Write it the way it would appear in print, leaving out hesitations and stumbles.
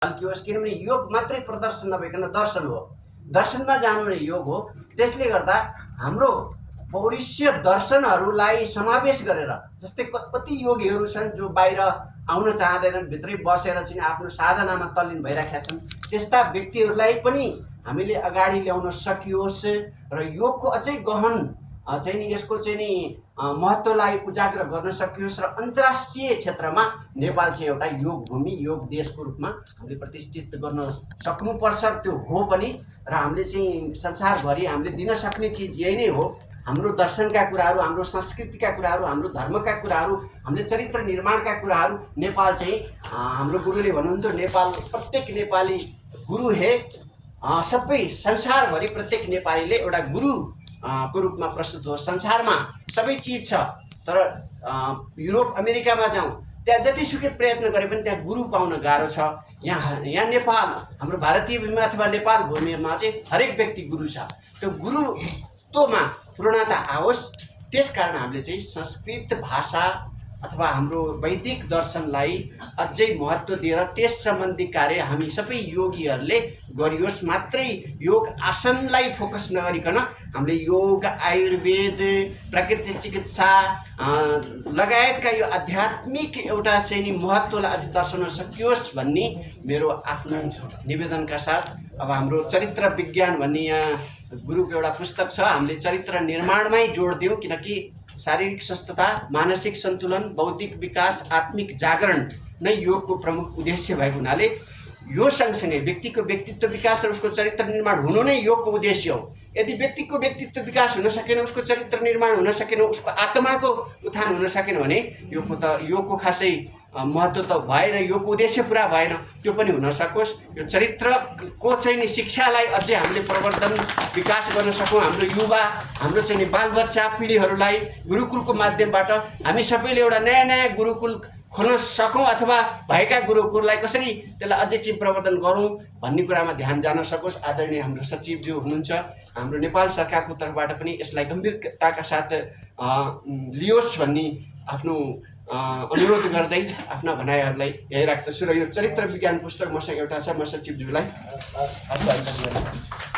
झल्कियोस्, किनभने योग मात्रै प्रदर्शन नभइकन दर्शन हो। दर्शनमा जानु नै योग हो। त्यसले गर्दा हाम्रो पौरुषीय दर्शनहरूलाई समावेश गरेर, जस्तै कति योगीहरू छन् जो बाहिर आउन चाहँदैनन्, भित्रै बसेर चाहिँ आफ्नो साधनामा तल्लीन भइराखेका छन्। त्यस्ता व्यक्तिहरूलाई पनि हामीले अगाडि ल्याउन सकियोस् र योगको अझै गहन चाहिँ नि यसको चाहिँ नि महत्त्वलाई उजागर गर्न सकियोस् र अन्तर्राष्ट्रिय क्षेत्रमा नेपाल चाहिँ एउटा योग भूमि, योग देशको रूपमा हामीले प्रतिष्ठित गर्न सक्नुपर्छ। त्यो हो पनि, र हामीले चाहिँ संसारभरि हामीले दिन सक्ने चिज यही नै हो। हाम्रो दर्शनका कुराहरू, हाम्रो संस्कृतिका कुराहरू, हाम्रो धर्मका कुराहरू, हामीले चरित्र निर्माणका कुराहरू नेपाल चाहिँ हाम्रो गुरुले भन्नुहुन्थ्यो, नेपाल प्रत्येक नेपाली गुरु हे। सबै संसारभरि प्रत्येक नेपालीले एउटा गुरु को रूपमा प्रस्तुत हो। संसारमा सबै चिज छ, तर युरोप अमेरिकामा जाउँ, त्यहाँ जतिसुकै प्रयत्न गरे पनि त्यहाँ गुरु पाउन गाह्रो छ। यहाँ नेपाल, हाम्रो भारतीय भूमिमा अथवा नेपाल भूमिमा चाहिँ हरेक व्यक्ति गुरु छ। त्यो गुरुत्वमा पूर्णता आओस्, त्यसकारण हामीले चाहिँ संस्कृत भाषा अथवा हाम्रो वैदिक दर्शनलाई अझै महत्त्व दिएर त्यस सम्बन्धी कार्य हामी सबै योगीहरूले गरियोस्। मात्रै योग आसनलाई फोकस नगरिकन हामीले योग, आयुर्वेद, प्राकृतिक चिकित्सा लगायतका यो आध्यात्मिक एउटा चाहिँ नि महत्त्वलाई अझ दर्शाउन सकियोस् भन्ने मेरो आफ्नो निवेदनका साथ अब हाम्रो चरित्र विज्ञान भन्ने यहाँ गुरुको एउटा पुस्तक छ। हामीले चरित्र निर्माणमै जोड दियौँ, किनकि शारीरिक स्वस्थता, मानसिक सन्तुलन, बौद्धिक विकास, आत्मिक जागरण नै योगको प्रमुख उद्देश्य भएको हुनाले यो सँगसँगै व्यक्तिको व्यक्तित्व विकास र उसको चरित्र निर्माण हुनु नै योगको उद्देश्य हो। यदि व्यक्तिको व्यक्तित्व विकास हुन सकेन, उसको चरित्र निर्माण हुन सकेन, उसको आत्माको उत्थान हुन सकेन भने योगको खासै महत्त्व त भएन, योगको उद्देश्य पुरा भएन। त्यो पनि हुन सकोस्। यो चरित्रको चाहिँ नि शिक्षालाई अझै हामीले प्रवर्धन विकास गर्न सकौँ। हाम्रो युवा, हाम्रो चाहिँ नि बालबच्चा पिँढीहरूलाई गुरुकुलको माध्यमबाट हामी सबैले एउटा नयाँ नयाँ गुरुकुल खोल्न सकौँ, अथवा भएका गुरुकुललाई कसरी त्यसलाई अझै चाहिँ प्रवर्धन गरौँ भन्ने कुरामा ध्यान जान सकोस्। आदरणीय हाम्रो सचिवज्यू हुनुहुन्छ, हाम्रो नेपाल सरकारको तर्फबाट पनि यसलाई गम्भीरताका साथ लियोस् भन्ने आफ्नो अनुरोध गर्दै आफ्ना भनाइहरूलाई यही राख्दछु। र यो चरित्र विज्ञान पुस्तक मसँग एउटा छ, म सचिवज्यूलाई हस्तान्तरण गर्छु।